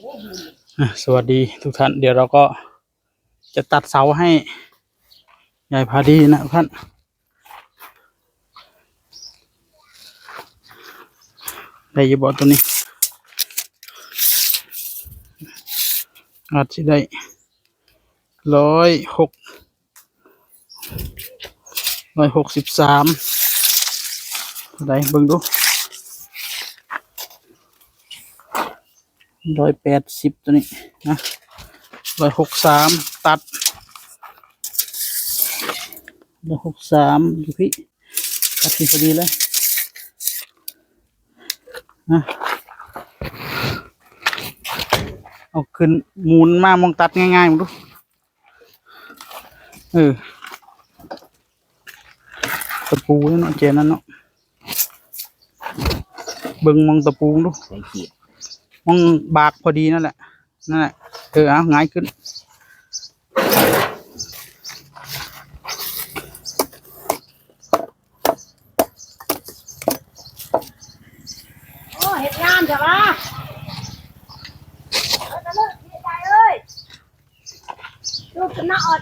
ອ່ะ สวัสดีทุกท่าน เดี๋ยวเราก็จะตัดเสาให้ยายพาดีนะทุกท่าน ได้อยู่บ่ตัวนี้ อาจสิได้ ร้อยหก ร้อยหกสิบสาม เท่าใดเบิ่งดู ร้อยแปดสิบ ตัวนี้นะ ร้อยหกสาม ตัด ร้อยหกสาม อยู่พี้ ตัดพี้พอดีเลยนะ เอาขึ้นหมุนมาหม่องตัดง่ายๆ มึงดู เออ ตะปูนั่นเนาะ แกนั่นเนาะ เบิ่งหม่องตะปูดู ใส่ขีด หม่องบากพอดีนั่นแหละ นั่นแหละ เออ เอา หงายขึ้น โอ้ เฮ็ดงามแท้วะ เออ ตะลึก พี่ใหญ่เอ้ย ลูกหน้าออด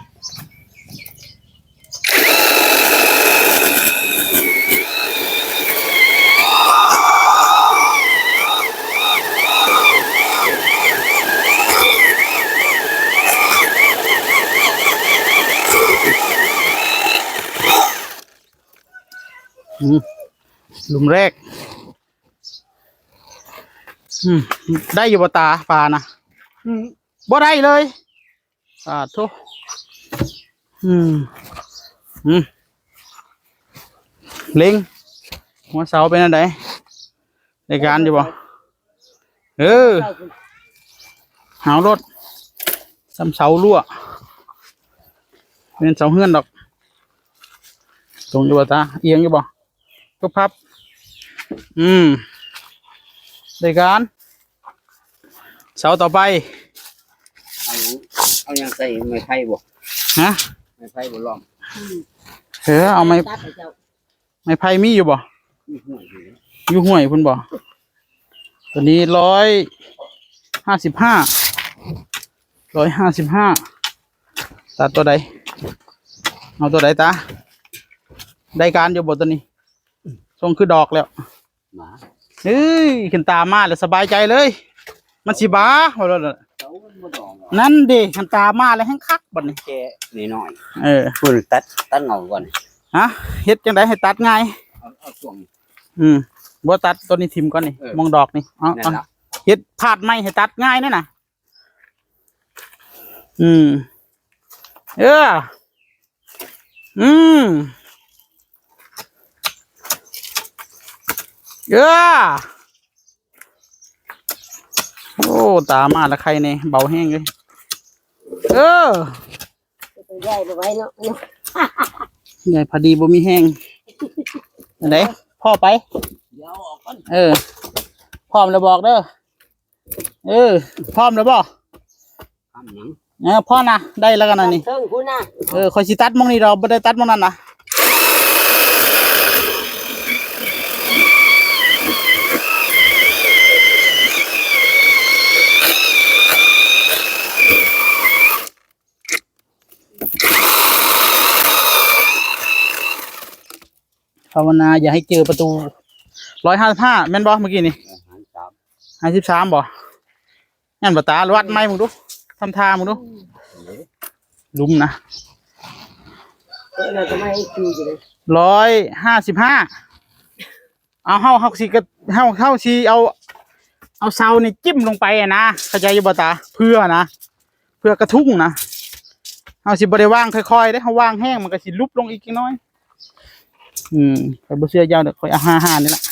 อืม หลุมแรก อืม ได้อยู่บ่ตา ปลานะ อืม บ่ได้เลย สาธุ อืม อืม เล็ง หัวเสาเป็นอันใด ได้การอยู่บ่ เออ หาวรถ ซ้ำเสารั้ว เป็นเสาเฮือนดอก ตรงอยู่บ่ตา เอียงอยู่บ่ ก็พับ อืม ได้การ เสาต่อไป เอาหยัง เอาหยังใส่ ไม้ไผ่บ่ ฮะ ไม้ไผ่บ่ล้อม เออ เอาไม้ ตัดให้เจ้า ไม้ไผ่มีอยู่บ่ อยู่ห้วยอยู่ อยู่ห้วยพุ้นบ่ ตัวนี้ร้อยห้าสิบห้า ร้อยห้าสิบห้า ตัดตัวใด เอาตัวใดตา ได้การอยู่บ่ตัวนี้ ทรงคือดอกแล้ว มา เฮ้ย คันตามาแล้วสบายใจเลย มันสิบา ว่าแล้วล่ะ เจ้ามันบ่ดอกหรอก นั่นเด้ คันตามาแล้วแฮงคักบัดนี้ แก่น้อยๆ เออ เพิ่นตัด ตัดเงาก่อน ฮะ เฮ็ดจั่งใดให้ตัดง่าย เอา เอาช่วง อืม บ่ตัดตัวนี้ถิ่มก่อนนี่ เออ มองดอกนี่ เอา นั่นล่ะ เอา เฮ็ดพาดใหม่ให้ตัดง่ายนั่นน่ะ อืม เออ อืม เออ โอ้ ตามาแล้วใครเนี่ย เบาแฮงเลย เออ ใหญ่บ่ไหวเนาะ ใหญ่พอดีบ่มีแฮง อันใด พ่อไป เดี๋ยวออกก่อน เออ พร้อมแล้วบอกเด้อ เออ พร้อมแล้วบ่ ทำหยัง เออ พอนะ ได้แล้วกันอันนี้ ตัดเทิงพุ้นนะ เออ ข้อยสิตัดหม่องนี้ดอก บ่ได้ตัดหม่องนั้นนะ ภาวนาอย่าให้เจอประตู ร้อยห้าสิบห้า แม่นบ่เมื่อกี้นี่ ห้าสิบสาม ห้าสิบสาม บ่ แม่นบ่ตา วัดไม้มึงดู ทำท่ามึงดู หลุมนะ เออ น่าจะไม่ให้คิวอยู่เลย ร้อยห้าสิบห้า เอา เฮา เฮาสิกะ เฮา เฮาสิเอา เอาเสานี่จิ้มลงไปอะนะ เข้าใจอยู่บ่ตา เพื่อนะ เพื่อกระทุ้งนะ เฮาสิบ่ได้วางค่อยๆเด้ เฮาวางแฮงมันก็สิหลุบลงอีกจักหน่อย อืม ข้อยบ่เชื่อเจ้าดอก ข้อยเอาห้าห้านี่ล่ะ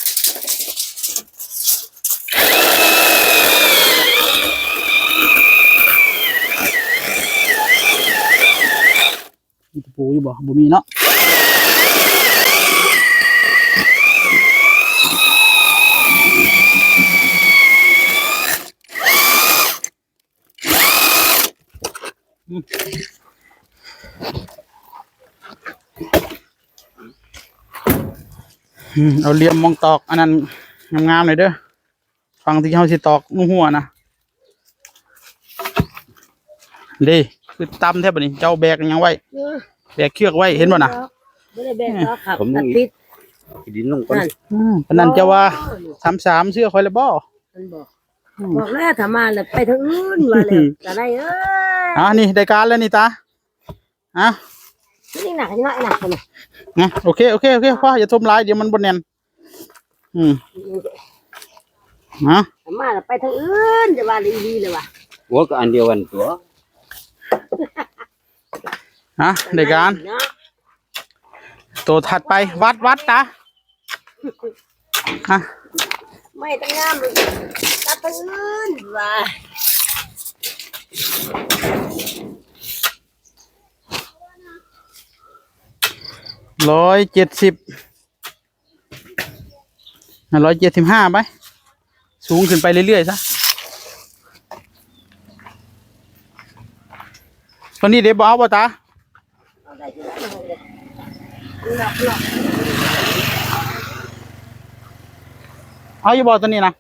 มีตะปูอยู่บ่ บ่มีเนาะ อืม เอาเหลี่ยมมองตอกอันนั้นงามๆหน่อยเด้อ ฝั่งที่เฮาสิตอกหัวนะ ເດ້ ຄືຕ່ຳແທ້ບັດນີ້ ເຈົ້າແບກຫຍັງໄວ້? ເອີ ແບກເຊືອກໄວ້ ເຫັນບໍ່ນະ? ບໍ່ໄດ້ແບກດອກ ຂັບ ຂັບຕິດ ຂີ້ດິນລົງກ່ອນ ນັ້ນ ອືມ ປານນັ້ນເຈົ້າວ່າ ໂອ້ຍ ສາມສາມ ເຊື່ອຂ້ອຍແລ້ວບໍ່? ມັນບອກ ອືມ ບອກແລ້ວ ຖ້າມາແລ້ວໄປທາງອື່ນວ່າແລ້ວ ຕາໄດ້ເອີຍ ອ່າ ນີ້ໄດ້ການແລ້ວນີ້ຕາ ອ່ະ ນີ້ໜັກໜ້ອຍໜັກນະ ນະ ໂອເຄ ໂອເຄ ໂອເຄ ພໍ ຢ່າຖົມຫຼາຍ ດຽວມັນບໍ່ແໜ້ນ ອືມ ຮະ ມາແລ້ວໄປທາງອື່ນ ຈະວ່າອີ່ຫຼີເລີຍວ່າ ໂອ້ ກໍອັນດຽວກັນຕົວະ ຮະ ໄດ້ການ ໂຕຖັດໄປ ວັດ ວັດຕາ ຮະ ໄມ້ຕັ້ງງາມ ຕັດທາງອື່ນວ່າ ຮ້ອຍເຈັດສິບ ຮ້ອຍເຈັດສິບຫ້າໄປ ສູງຂຶ້ນໄປເລື້ອຍໆຊະ ຕົວນີ້ເດ້ ບໍ່ເອົາບໍ່ຕາ? ເອົາຢູ່ບໍ່ຕົວນີ້ນະ?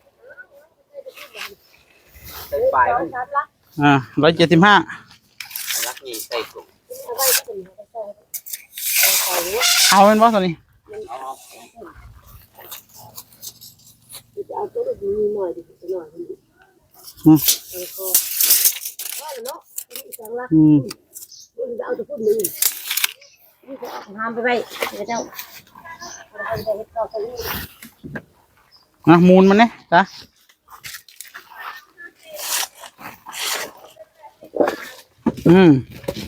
ປາຍມັນ ອ່າ ຮ້ອຍເຈັດສິບຫ້າ ຫຼັກນີ້ໃສ່ກົງ ເອົາແມ່ນບໍ່ຕົວນີ້? ເອົາ ເອົາ ເອົາຕົວນີ້ໜ້ອຍ ໜ້ອຍ ອືມ ອືມ ເອົາແຕ່ພຸ້ນນີ້ ນີ້ກໍເອົາຫາມໄປໄວ້ ເຂົາເຈົ້າ ເອົາໄປເຮັດຕໍ່ໄປນີ້ ນະ ໝູນມັນແດ່ຕາ ອືມ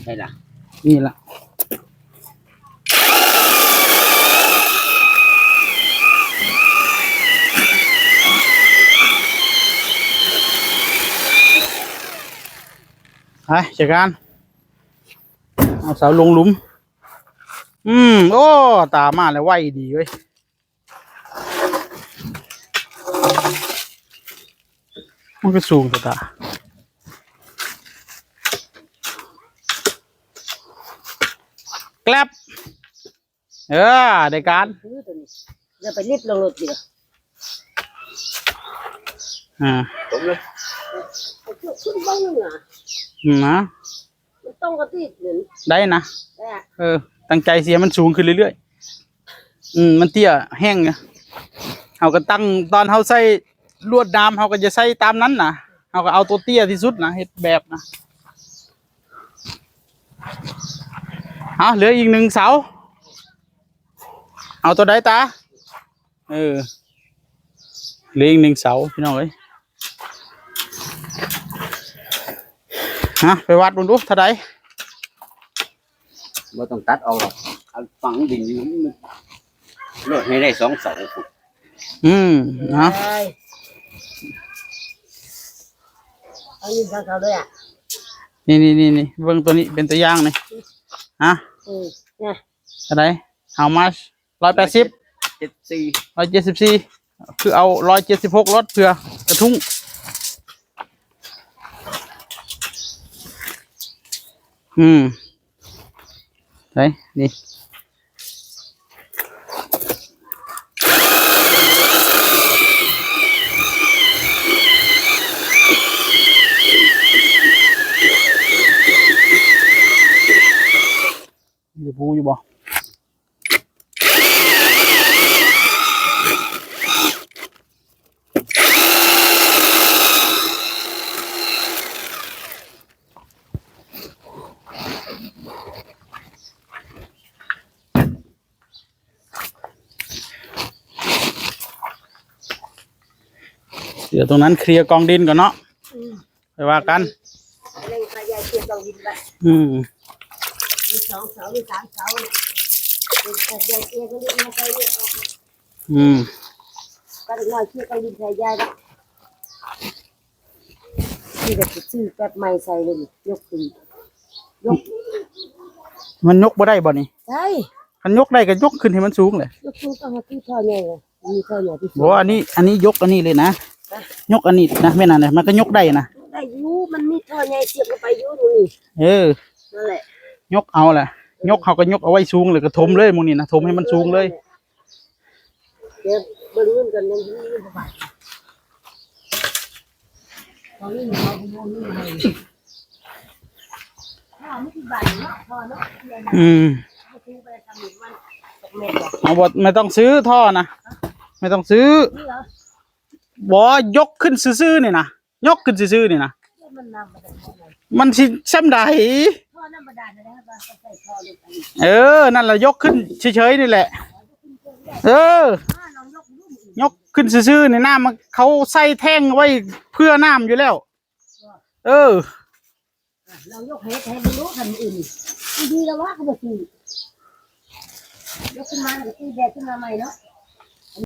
ໃຊ່ລະ ນີ້ລະ ໄປ ຈັດການ ເອົາເສົາລົງຫຼຸມ ອືມ ໂອ້ ຕາມາແລ້ວ ໄວດີເວີຍ. ມັນກໍສູງແທ້ຕາ ແກລັບ ເອີ ໄດ້ການ ຄືຕົວນີ້ ຢ່າໄປລິບລົງລົດຕິ ອ່າ ຕົມເລີຍ ຂຶ້ນເບິ່ງໜຶ່ງອ່ະ ນະ ມັນຕ້ອງກະຕິດນັ້ນ ໄດ້ນະ ໄດ້ ເອີ ຕັ້ງໃຈຊິໃຫ້ມັນສູງຂຶ້ນເລື້ອຍໆ ອືມ ມັນເຕ້ຍແຮງນະ ເຮົາກໍຕັ້ງ ຕອນເຮົາໃສ່ລວດໜາມ ເຮົາກໍຈະໃສ່ຕາມນັ້ນນະ ເຮົາກໍເອົາຕົວເຕ້ຍທີ່ສຸດນະ ເຮັດແບບນະ ເອົາ ເຫຼືອອີກໜຶ່ງເສົາ ເອົາຕົວໃດຕາ? ເອີ ເຫຼືອອີກໜຶ່ງເສົາພີ່ນ້ອງເອີຍ ຮະ ໄປວັດເບິ່ງດູເທົ່າໃດ? ບໍ່ຕ້ອງຕັດອອກດອກ ເອົາຝັງດິນໂລດໃຫ້ໄດ້ສອງເສົາ ອືມ ເອົາ ເອົານີ້ສອງເສົາເດີ ນີ້ໆໆ ເບິ່ງຕົວນີ້ເປັນຕົວຢ່າງນີ້ ຮະ ເອີ ເທົ່າໃດ? How much? ຮ້ອຍແປດສິບ ເຈັດສິບສີ່ ຮ້ອຍເຈັດສິບສີ່ ຄືເອົາຮ້ອຍເຈັດສິບຫົກໂລດ ເພື່ອກະທຸ້ງ ອືມ ໃສ່ນີ້ ມີຕະປູຢູ່ບໍ່? ດຽວຕົງນັ້ນເຄລຍກອງດິນກ່ອນເນາະ ອືມ ຄ່ອຍວ່າກັນ ອືມ ມີສອງເສົາ ມີສາມເສົາ ອືມ ກໍເດັກນ້ອຍເຄລຍກອງດິນໃສ່ຍາຍລະ ທີ່ແບບຊື້ແປັບໃໝ່ໃສ່ເລີຍ ຍົກຂຶ້ນ ຍົກ ມັນຍົກບໍ່ໄດ້ບໍ່ນີ້? ໄດ້ ຄັນຍົກໄດ້ກໍຍົກຂຶ້ນໃຫ້ມັນສູງແຫຼະ ຍົກຂຶ້ນຕ້ອງຫາທີ່ທໍ່ໃຫຍ່ ມີທໍ່ໃຫຍ່ທີ່ສຸດ ບໍ່ ອັນນີ້ ອັນນີ້ຍົກອັນນີ້ເລີຍນະ ຍົກອັນນີ້ນະ ແມ່ນອັນນັ້ນ ມັນກໍຍົກໄດ້ນະ ໄດ້ຢູ່ ມັນມີທໍ່ໃຫຍ່ສຽບເຂົ້າໄປຢູ່ນີ້ ເອີ ນັ້ນແຫຼະ ຍົກເອົາແຫຼະ ຍົກ ເຮົາກໍຍົກເອົາໄວ້ສູງ ແລ້ວກໍຖົມເລີຍໝ່ອງນີ້ນະ ຖົມໃຫ້ມັນສູງເລີຍ ດຽວເບິ່ງເງິນກັນ ເງິນມີບໍ່ບາດ ເອົາເງິນ ເອົາເງິນໃຫ້ ອືມ ເອົາບໍ່ ບໍ່ຕ້ອງຊື້ທໍ່ນະ ບໍ່ຕ້ອງຊື້ ບໍ່ ຍົກຂຶ້ນຊື່ໆນີ້ນະ ຍົກຂຶ້ນຊື່ໆນີ້ນະ ມັນຊິຊ່ຳໃດ? ເອີ ນັ້ນລະ ຍົກຂຶ້ນເສີຍໆນີ້ແຫຼະ ເອີ ຍົກຂຶ້ນຊື່ໆນີ້ ນ້ຳມັນ ເຂົາໃສ່ແທງໄວ້ເພື່ອນ້ຳຢູ່ແລ້ວ ເອີ ລອງຍົກໃຫ້ ໃຫ້ເບິ່ງດູ ຄັນອື່ນນີ້ ດີແລ້ວວະ ເຂົາບໍ່ຊື້ ຍົກຂຶ້ນມາ ແລ້ວກໍຕີແບກຂຶ້ນມາໃໝ່ເນາະ.